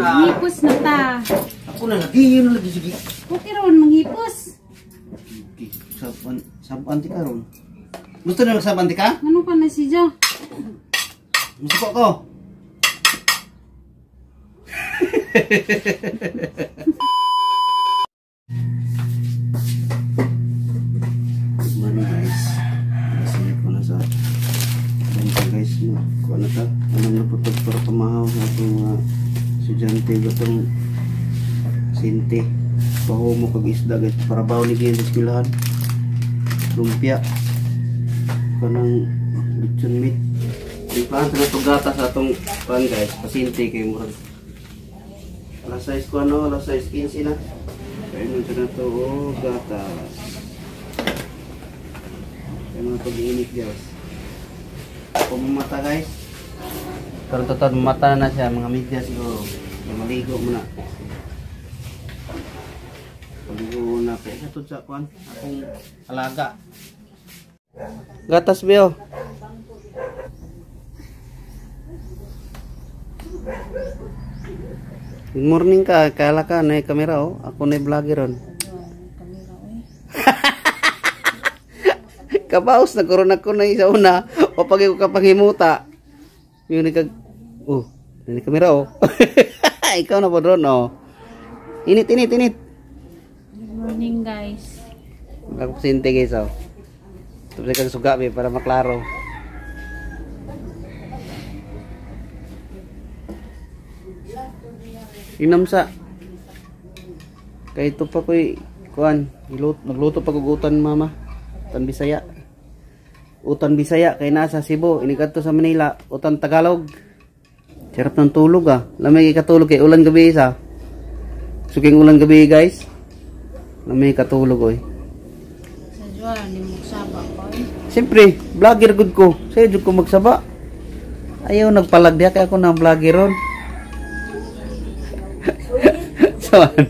Na. Hipos na ta. Ako na lagi, yun lagi sige. Okay ron manghipos. Okay, saban saban ti karon. Gusto na magsaban ti ka? Ano pa na si Jo? Gusto ko ko. Good morning, guys. Kasi ko na sa bangko, guys. No? Kuha na ta. Anong naputog para pamahaw sa atong mga estudyante gatong sinte. Pahumo kag isda, guys. Para baw ni sa eskwelahan. Lumpia. Kanang lechon meat. Timplahan sa natong gata sa atong pan, guys. Pasinte kay murag. Alas 6 ko ano, alas 6:15 na. Kaya nun sa nato, oh, gatas. Kaya mga pag-iinit, guys. Pumamata, guys. Karon totoo, mata na siya, mga media siguro. Maligo muna. Maligo na. Kaya sa sa kuan, akong alaga. Gatas, Beo. Good morning ka, kala ka na kamera oh. Ako na vlogger ron. Kabaos na corona ko na isa una o pag ko kapanghimuta. Yung ni kag oh, ni kamera oh. Ikaw na po ron oh. Init init init. Good morning, guys. Ako sinte, guys, oh. Tapos kag suga be para maklaro. Inom sa kay ito pa ko'y kuan, nagluto pa kog utan, mama. Utan Bisaya. Utan Bisaya kay nasa Cebu, inikadto sa Manila, utan Tagalog. Sarap ng tulog ah. Lamay katulog kay ulan gabi isa. Suking ulan gabi, guys. Lamay katulog oy. Sa Juan, ni mo saba ko. Siyempre, vlogger gud ko. Sayo jud ko magsaba. Ayaw nagpalag diha kay ako na vlogger ron. Saan?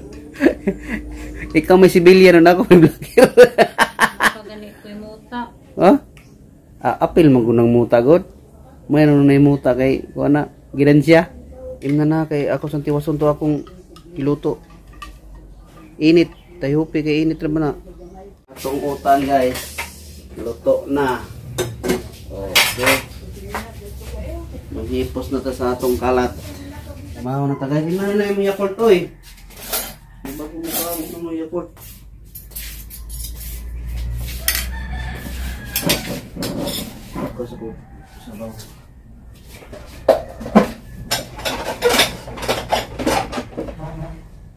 Ikaw may civilian na ako may vlogger. Pag ko'y muta. Ha? Ah, apil man gunang muta god. Mayroon na yung muta kay kuha na ginansya. Imna na kay ako sa tiwason to akong iluto. Init, tayo kay init naman na. Atong utan, guys. Luto na. Okay. Maghipos na ta sa atong kalat. Mahaw na ta, guys. Imna na yung Yakult oy. Bago mo pa mo Yakult. Ako sa sabaw.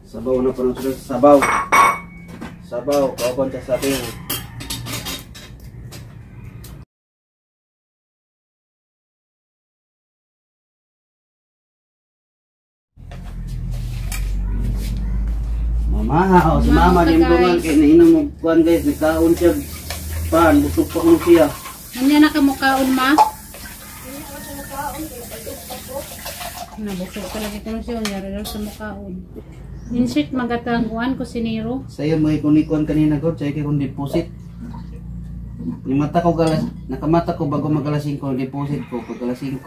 Sabaw na parang sudah sabaw. Sabaw, kauban sa sabaw. Mama, oh, si mama din dungan kay nainom og kuan, guys, nagkaon siya pan, busog pa kuno siya. Ano na ka mukaon, ma? Nabusog talaga kuno siya, nyari sa mukaon. Insert magatang kuan kusinero. Sayo mo ikunikon kanina god, sayo kay kung deposit. Ni mata ko galas, nakamata ko bago mag alas 5, deposit ko pag alas 5.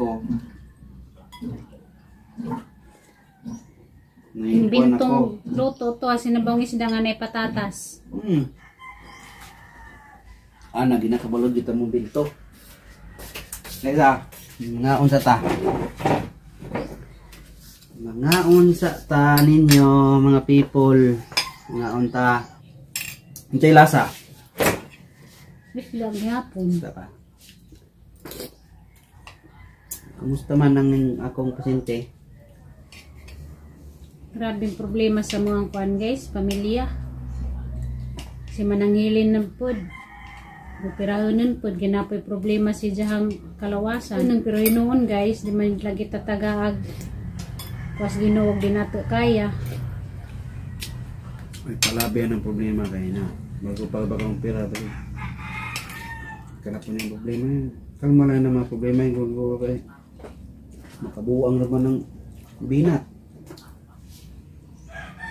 Imbintong luto to asin na bang isda nga nay patatas. Ana ginakabalod kita mong binto. Kaysa mga unsa ta. Mga unsa ta ninyo mga people. Mga unta. Unsay lasa? Bilang gyapon. Kumusta man ang akong pasyente? Grabing problema sa mga kuan, guys, pamilya. Si manangilin ng pod. Operahonon pod ginapoy problema si jahang kalawasan. Nang pero hinuon, guys, di man lagi tatagaag. Was Ginoo di nato kaya. Ay palabi ang problema kay na. Bago pa ba kang pera to. Kanap na yung problema yun. Kalma lang na mga problema yung gulo kay makabuang naman ng binat.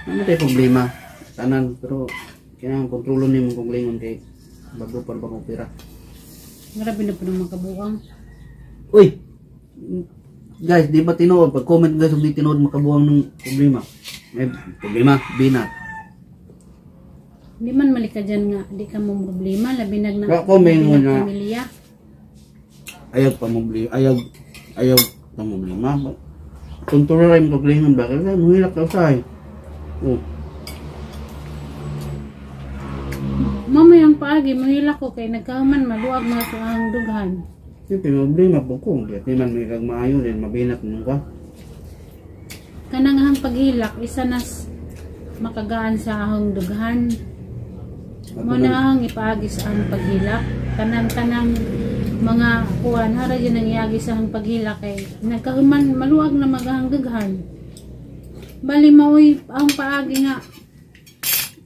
Ano tayo problema? Tanan, pero kailangan kontrolon nimo kung lingon kay bago pa ba kang pera. Grabe na po ng makabuang. Uy! Guys, di ba tinuod? Pag comment guys, kung di tinuod makabuang ng problema. May problema, binat. Di man malika dyan nga, di ka mo problema, labi nag na, Ako, may labi nag nga. Pamilya. Ayaw pa problema, ayaw pa problema. Kung tuloy rin problema ba, kasi muhilak ka usay. Oh. Mamayang paagi, muhilak ko kay nagkahuman maluag mga suang dughan. Siyempre, problema po ko. Di man may kagmaayo din, mabinat mo ka. Kanang ahang paghilak, isa nas makagaan sa ahong dughan. Mo na ahang ipaagi sa ahong paghilak. Tanang-tanang mga kuwan, hara dyan ang iagi sa ahong paghilak kay nagkahuman maluag na magahang dughan. Bali maoy ang paagi nga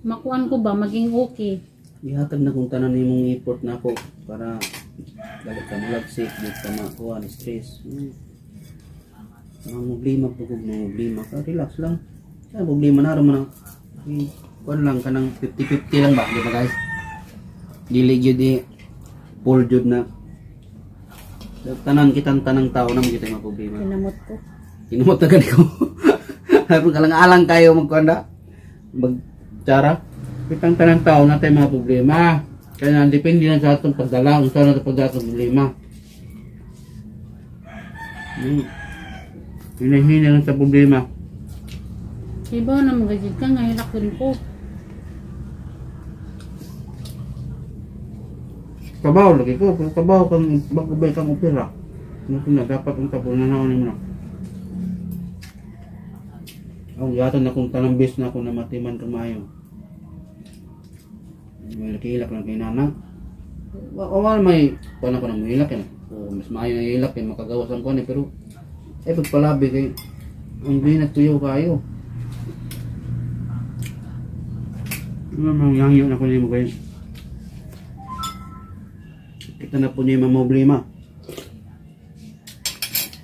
makuan ko ba maging okay. Ihatag na kung tanan nimong effort na ako para dali ka malagsik, di ka makuha ni stress. Ang problema po kung may problema ka, relax lang. Ay, problema na mo na. Kuan lang ka ng 50-50 lang ba, di ba guys? Dili gyud eh, full jud na. Tanan kitang tanang tao na kita mga problema. Kinamot ko. Kinumot na gani ko. Ay, kalang-alang kayo magkuan na. Magtsara. Kitang tanang tao na tayo mga problema. Kaya depende lang sa atong pagdala, kung saan natin pagdala itong problema. Hinahina lang sa problema. Iba na magajid ka nga hilak din ko. Kabaw lagi ko, kung kabaw kang bagubay kang opera. Ano na dapat ang tapunan na mo na. Ang yata na kung tanang bes na ako na matiman kamayo. May nakilak lang kay nana. Wala may kuan ako nang mahilak eh. O mas maayo na hilak eh makagawas ang kuan eh pero ay pagpalabi kay ang binatuyo kayo. Ano mang yangyo na ko nimo guys. Kita na po niya mga problema.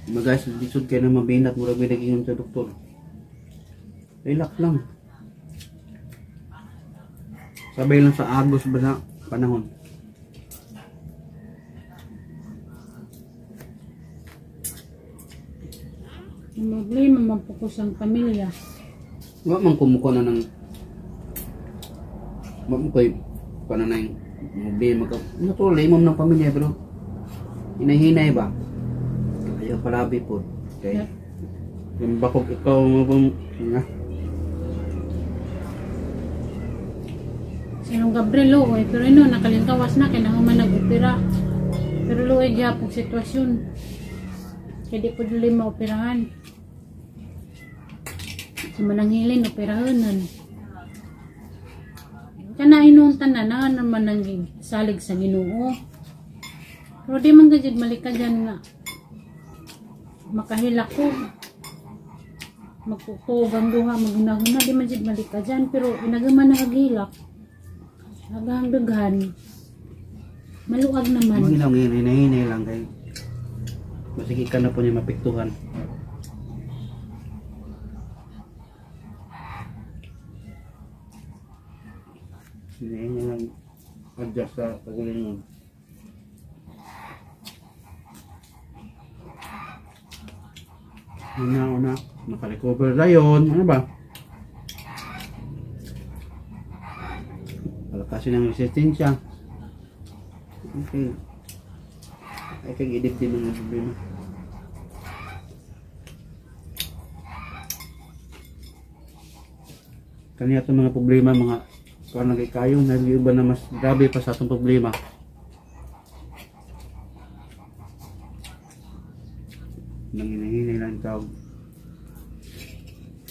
Mga guys, lisod kayo na mabinat murag may naging sa doktor. Relax lang. Sabay lang sa agos ba sa panahon. Ang problema mampukos ang pamilya. Wa man kumukuha na ng wa man ko'y kuha na ng problema ka. Natural, imam ng pamilya pero hinahinay ba? Ayaw palabi po. Okay. Yeah. Yung bakog ikaw mo bang nga. Sa Nung Gabriel luoy, pero ino nakalingkawas na kay nahuman nag-opera. Pero luoy gyapon sitwasyon. Kay di pud dili maoperahan. Sa mananghilin operahanan. Kana inon tanan na naman ang salig sa Ginoo. Pero di man gajud malika dyan nga makahilak ko. Magkukuog ang duha, maghunahuna, di man jud malika dyan. Pero inagaman na kagilak. Agang daghan. Maluag naman. Mga ngayon, hinahinay lang kay masige ka na po niya mapiktuhan. Hinahinay lang adjust sa pagalingon. Una-una, naka-recover na yun. Ano ba? Palakasin ang resistensya. Okay. Ay kag idip din mga problema. Kaniya itong mga problema, mga kuan lagi kayo, nag-iba na mas grabe pa sa atong problema. Nanginahinay lang tawag.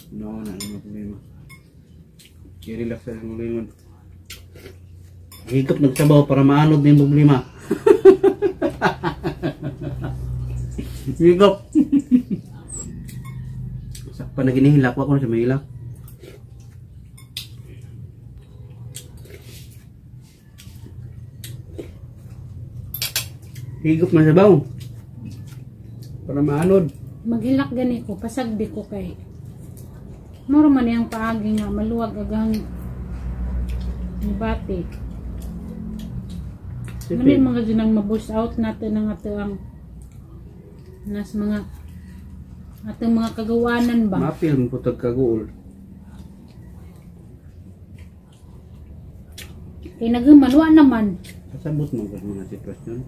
No, na mga problema. I-relax sa problema. Higop nagsabaw para maanod na yung problema. Higop. Sakpa na ginihilak, wako na siya mahilak. Higop na sabaw para maanod. Maghilak gani ko, pasagdi ko kay muro man iyang paagi nga maluwag agang bati. Ano yung mga dyan ang ma-boost out natin ang ato ang nas mga Atong mga kagawanan ba? Mapil mo putag kaguol. Kay naghuman wa naman. Kasabot mo sa mga sitwasyon.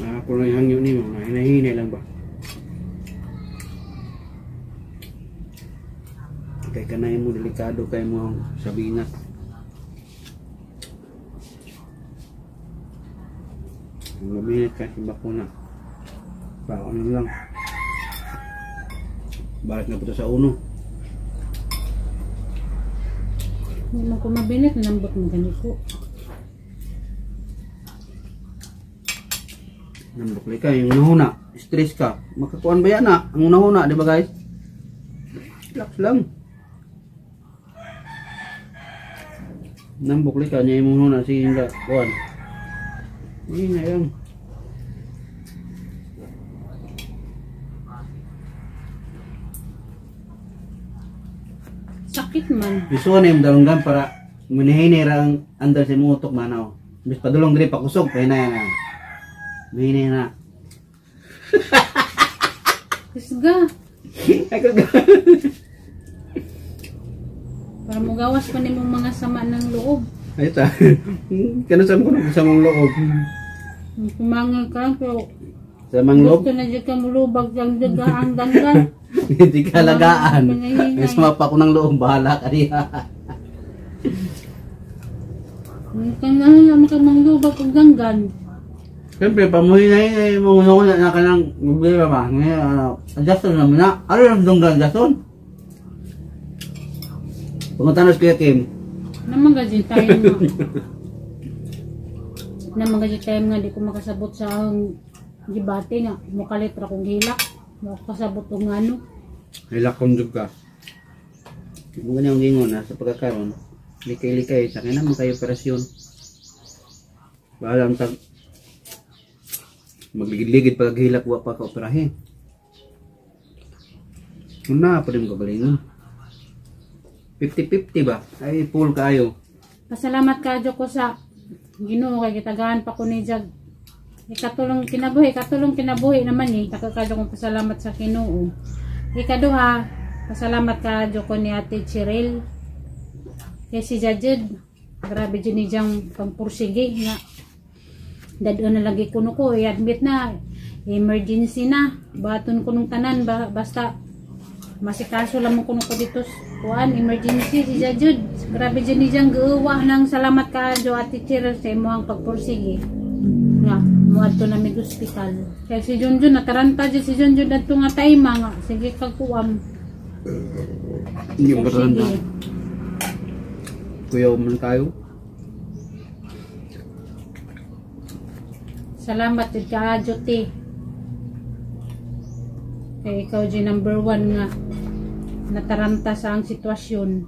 Pero ako lang hangyo nimo, hinahinay lang ba? Kay kanay mo delikado kay mo sa binat. Mabinat ka sa bakuna. Baon lang. Barat na po sa uno. Hindi mo ko mabinat, nambot mo gani ko. Nambok ka, yung nahuna, stress ka. Makakuan ba yan na? Ang nahuna, di ba guys? Relax lang. Nambok ka, niya yung nahuna, sige nga, kuan. Hindi na yan. Sakit man. Gusto na yung dalunggan para munihinay ra ang andar sa imong utok manaw. Bis padulong diri pakusog pahinay na. Mahinay na. Kusga. Ay kusga. Para mugawas pa nimong mga sama ng loob. Ay ta. Kano sa mo sa mong loob? Kumangal ka lang pero sa mang loob. Gusto na dyan ka mulubag ang daga ang danggan. Hindi ka lagaan. May sumapa ko ng loob, bahala ka diha. Kailangan naman ka manglubag og danggan. Siyempre, pamuhinay mo gusto ko na kanang problema ba? Ngayon, ano, adjuston naman na. Ano yung dunggan, adjuston? Pangutanos Kuya Kim. Naman gaji tayo nga. Naman gaji tayo nga, di ko makasabot sa akong gibate nga. Mukalit ra kong hilak. Makasabot og ano. Hilak kong jud ka. Kung ganyan ang gingon na sa pagkakaroon, likay-likay, sa akin naman kayo operasyon. Bahala ang tag magligid-ligid pag hilak wa pa ka operahin. Una pa rin kagalingon. 50-50 ba? Ay, full kayo. Pasalamat ka ko sa Ginoo kay gitagaan pa ko ni Jag. Ikatulong kinabuhi naman eh. Taka kadyo kong pasalamat sa Ginoo. Ikaduha, pasalamat kadyo ko ni Ate Cheryl. Kay si Jajed, grabe dyan ni Jang pangpursige nga. Dadon na lagi kuno ko, i-admit na, emergency na. Baton ko nung tanan, basta masikaso lang mo kuno ko dito. Kuan, emergency si Jajud. Grabe dyan ni Jang gauwa ng salamat kadyo Ate Cheryl sa imuhang pagpursige. Nga, muadto na mig ospital. Kaya si Junjun, nataranta dyan si Junjun adto nga time nga. Sige kagkuam. Hindi mo kataranta. Kuya man kayo. Salamat jud ka te. Kay ikaw jud number 1 nga nataranta sa ang sitwasyon.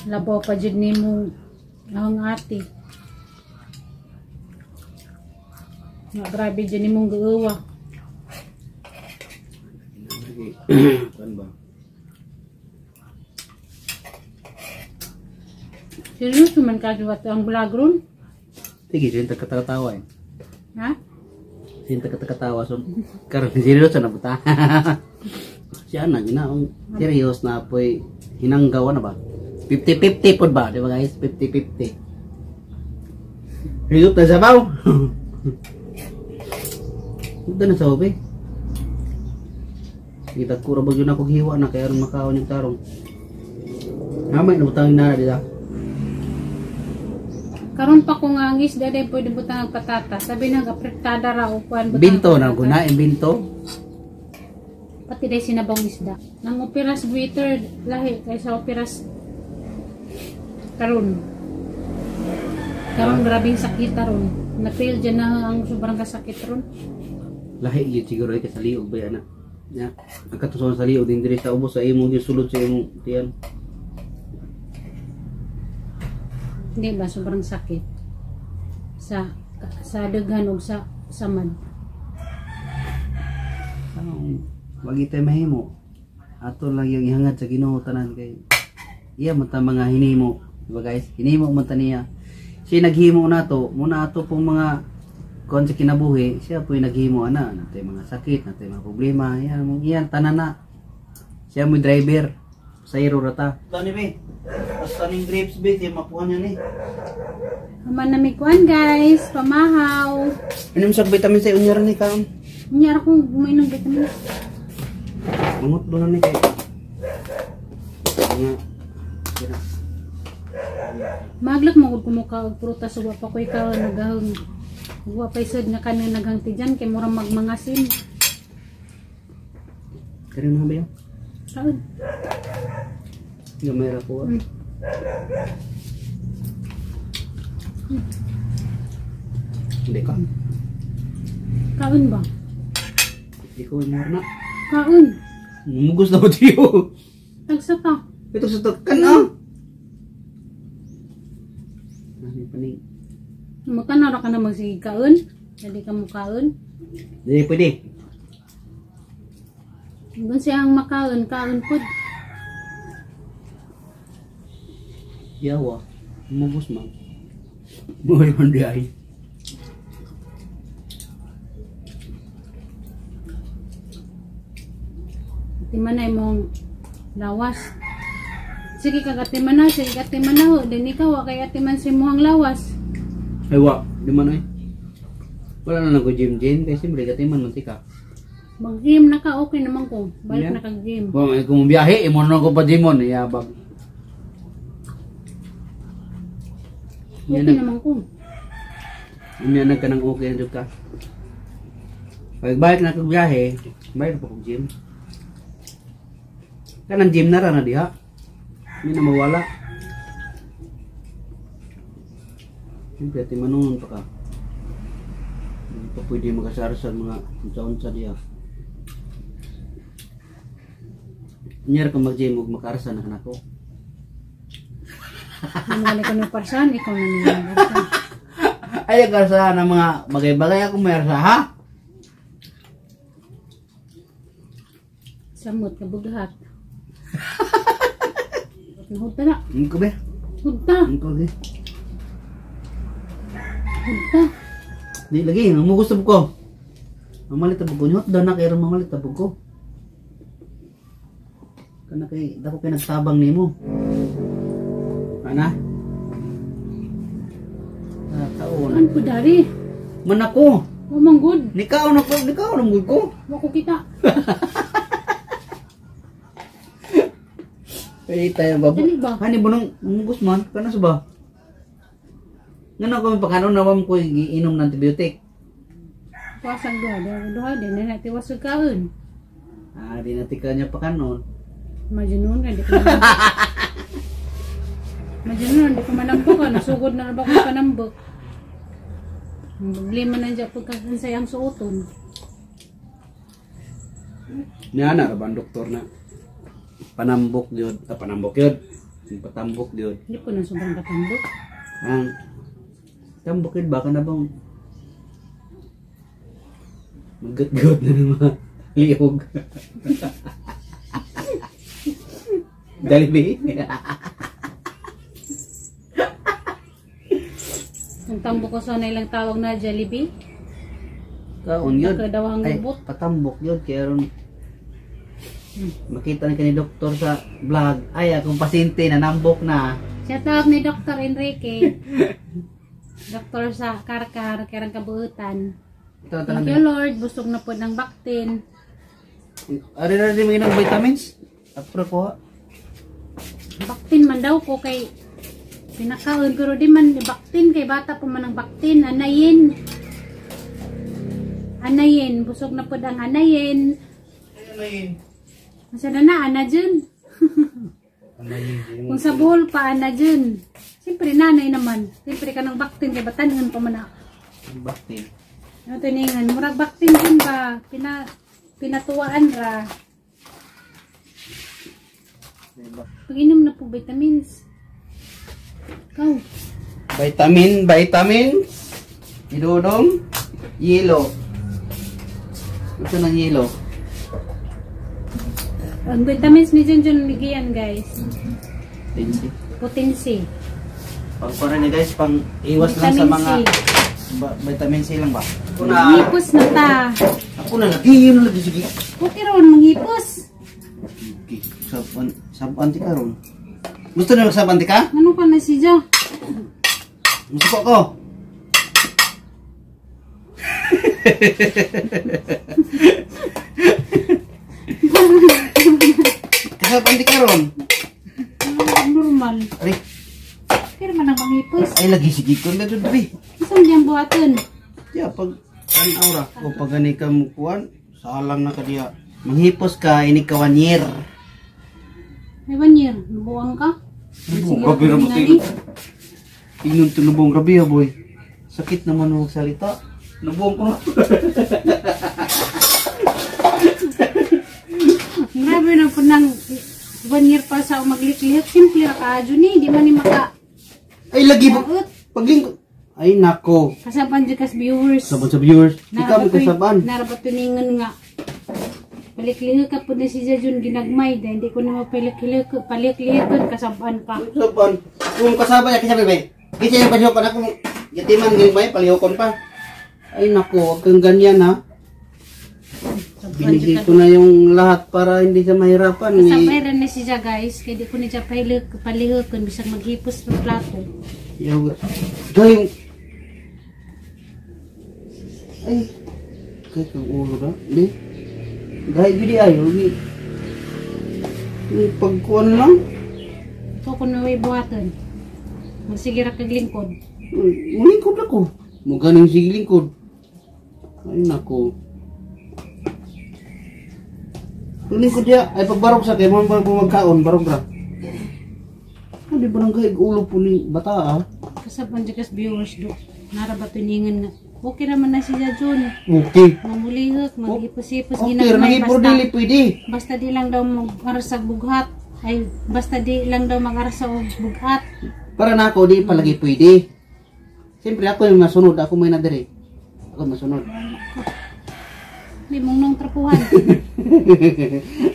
Labaw pa jud nimo ang ate. Nga grabe jud nimong gaawa. Kan ba? Seryoso man ka juwa ang vlog ron? Sige, sinta katatawa eh. Ha? Sinta katatawa so karon seryoso na buta. Siya na ginaong serious na poy hinanggawa na ba? 50-50 pod ba, di ba guys? 50-50. Hidup na sabaw. Hidup na sabaw eh. Kita kura bagyo na kog hiwa na kaya aron makaon yung tarong. Hamay na butang na dita. Karon pa ko nga ang isda day pwede butang ang patata. Sabi nang apretada ra o kuan butang. Binto na guna, binto. Pati day sinabang isda. Nang operas waiter lahi kaysa operas karon. Karon grabing sakit ron. Na-fail dyan na ang sobrang kasakit ron. Lahi gyud siguro ay sa liog ba ana. Ya, ang katuson sa liog din diri sa ubos sa imong sulod sa imong tiyan. Hindi ba sobrang sakit sa daghan og sa samad. Wag itay mahimo. Ato lang yung ihangad sa Ginoo tanan kay iya man ta mga hinimo, di ba guys? Hinimo man ta niya. Siya naghimo nato, muna ato pong mga kon sa kinabuhi, siya po yung naghimo ana, natay mga sakit, natay mga problema, yan, yan tanan na. Siya mo driver, sayro rata. Tani be. Basta ning grapes be, kay mapuan yan eh. Human na may kuan guys, pamahaw. Inom sa vitamin C unya ra ni kaon. Unya ra kong uminom vitamin. Mangot do na ni kay. Nga. Kira. Maglak mo gud kumuka og prutas wa pa koy ka nagahong wa pa isod nga kanang naghang tijan kay murang magmangasin. Kari na ba yun? Kaon. Gamay ra ko. Hindi ka. Kaon ba? Hindi ko imor na. Kaon. Mugos na ko tiyo. Tagsa pa. Ito sa takan ah. Ano pa ni? Magkano ra ka na magsige kaon? Dali ka mo kaon. Hindi pwede. Kung siya ang makaon, kaon pod. Yawa. Mugos man. Mugos man di ay. Atiman na imong lawas. Sige kag atiman na, sige atiman na ho. Then ikaw, wa kay atiman sa imong lawas. Ay wa, di man ay. Wala na lang ko gym gym kasi siyempre katiman man tika. Mag-gym na ka, okay naman ko. Balik Yeah. na kag gym. Kung ay kung biyahe, imo na ko pa gymon, yabag. Okay Yan na, naman ko. yan na ka ng okay na ka. Pag balik na kog biyahe, balik na pa kog gym. Kanang gym na ra na diha. Hindi na mawala. Siyempre, timanon pa ka. Hindi pa pwede makasarsan mga unsa-unsa diha. Unyar ka mag-gym ug makaarsa na kanako. Namali ko ng parsan, ikaw na nila. Ay, karsahan ng mga bagay-bagay ako may arsa, ha? Samot ka bughat. Hudta na. Ang kabe? Hudta. Ang kabe? Hudta. Di lagi, mamugos tabog ko. Mamalit tabog ko. Hot na kay mamalit tabog ko. Kana kay dako kay nagtabang nimo. Ana? Ah, taon. An po dari? Man ako. Wa man good. Nikaw na ko, nikaw na gud ko. Wa ko kita. Eh tayo babo. Dali ba? Hani bunong mugos man kana sa ba? Ngano ko pakanon na ko giinom ng antibiotic. Pasag duha, duha, duha din na tiwas og kaon. Ah, di na tika niya pakanon. Imagine ka, di ko malambok. Imagine nun, di ko malambok ka. Nasugod na ba ko panambok? Ang problema na dyan pagkakansay ang suoton. Niya na ra ba ang doktor na panambok gyud, ah, panambok gyud. Patambok gyud. Hindi po na sobrang katambok. Ang tambok gyud baka na bang magat-gat na ng mga lihog. Jollibee. Ang tambok ko sana ilang tawag na Jollibee. Kaon yun. Nakadawang Ay, lubot. patambok yun. Kaya ron, makita na ka ni doktor sa vlog. Ay, akong pasyente na nambok na. Shout out ni Dr. Enrique. Doktor sa Karkar, Kerang Kabuutan. Ito, Thank you Lord, busog na po ng baktin. Ari na rin mga vitamins. Apro ko. Baktin man daw ko kay pinakaon pero di man baktin kay bata pa man ang baktin anayin. Anayin, busog na pod ang anayin. Anayin. Asa na na ana jun. Anayin. Kung sa Bohol pa ana jun. Siyempre nanay naman. Siyempre kanang baktin kay batanon pa man na. Baktin. Ano tiningan, murag baktin din ba? Pinatuwaan ra. Pag-inom na po vitamins. Ikaw. Vitamin, vitamins. Idudong. Yelo. Ito ng yelo. Ang vitamins ni Junjun Migian, guys. Potency. Potency. Pang kuha ni guys, pang iwas lang sa Vitamin mga C. Vitamin C lang ba? Ako na, Manghipos na ta. Ako na lagi, yun lagi sige. Okay ron, manghipos. Okay, saban, saban ti karon. Gusto na magsaban ti ka? Ano pa na si Jo? Musuko ko. Kasaban ti karon. Normal. Ari, Pero man ang manghipos. Ay lagi sige ko na diri. Isang diyang buhaton. Ya pag kan aura o pag gani ka mo kuan, salang na ka diya. Manghipos ka ini ka 1 year. May 1 year, nabuang ka? Lubong, grabe ra mo Nani? Ingon to lubong, grabe ha boy. Sakit naman mo magsalita. Lubong ko na. Grabe na po nang 1 year pa sa magliklik. Simple ra ka ni, di man ni maka Ay lagi ba? Daot. Paglingkod. Ay nako. Kasaban jud kas viewers. Saban sa viewers. Ikaw mo kasaban. Narabatuningan nga. Paliklihok ka po na si Jajun ginagmay. Dahil hindi ko na mapaliklihok. Paliklihok kasaban ka. Saban. Kung kasaba ya kasi bay. Kasi yung palihokon ako. Yatiman galing bay palihokon pa. Ay nako, wag kang ganyan ha. Binigay ko na yung lahat para hindi siya mahirapan. Kasabay rin na siya guys. Kaya di ko na siya palihokon. Bisag maghipos ng plato. Yaw. Dahil. Ay. Kaya kang ulo na. Hindi. Dahil gini ay. Huwag. Pagkuan lang. Ito ko na may buhaton. Magsige ra kag lingkod. Mulingkod ako. Muganing sige lingkod. Ay nako. Lingkod ya. Ay pagbarog sa kay mo ba magkaon barog ra. Ano di ba nang gaig ulo po ni bata ah? Kasaban dyan kas viewers do. Narabatuningan nga. Okay raman na siya Jun. Okay. Mamulihok, maghipos-hipos, Okay, lagi ginagmay. po Basta, dili pwede. basta di lang daw mag-arasag bughat. Ay, basta di lang daw mag-arasa og bughat. Para na ako, di palagi pwede. Siyempre ako yung masunod, ako may nadiri. Ako masunod. Di mong nung trapuhan.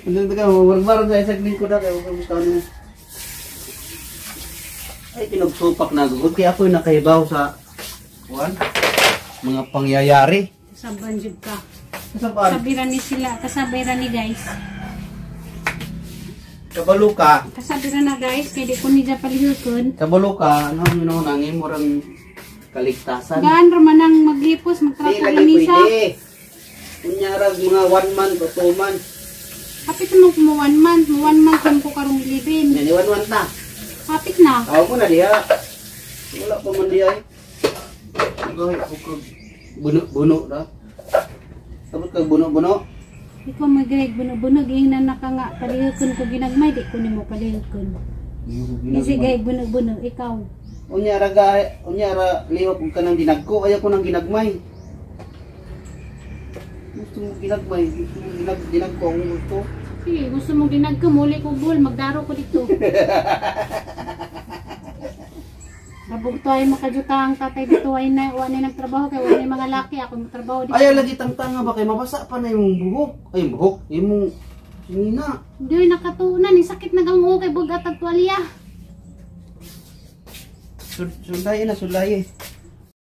Ano ka, barog sa isang lingkod na, kaya huwag kang mo. Ay, tinugsupak na gugod. Kaya ako yung nakahibaw sa kuan, mga pangyayari. Kasaban jud ka. Kasaban? Kasabay ra ni sila, kasabay ra ni guys. Kabalo ka. Kasabay ra na guys, kay di ko ni palihokon. Kabalo ka, ano ang yun ang imurang kaligtasan. Gaan ra man ang maglipos, Di magtrapo lagi lamisa. pwede. Kunyarag mga 1 month o 2 months. Hapit naman ko mo 1 month, mo 1 month lang ko karong 11. Yan, 1 month na. Hapit na. Tawag ko na diha. Wala pa man diha eh. Gawin ko kag buno-buno ra. Sabot kag buno-buno. Ikaw mag-greg, buno-buno, giingnan na ka nga, palihokon ko ginagmay, di ko nimo palihokon. Kasi gay buno-buno, ikaw. Unya ra ga, unya ra lihok og kanang dinagko, ayaw ko nang ginagmay. Gusto mo ginagmay, gusto mo dinagko ang gusto. Sige, gusto mong dinagko, muli ko bull, magdaro ko dito. Rabog to ay makajuta ang tatay dito ay na wa na nagtrabaho kay wa na mga laki ako magtrabaho dito. Ayaw lagi tangtanga ba kay mabasa pa na yung buhok. Ay buhok, imong sinina. Di nakatunan, ni sakit na gang kay bugat at tuwalya. Sulay na sulay.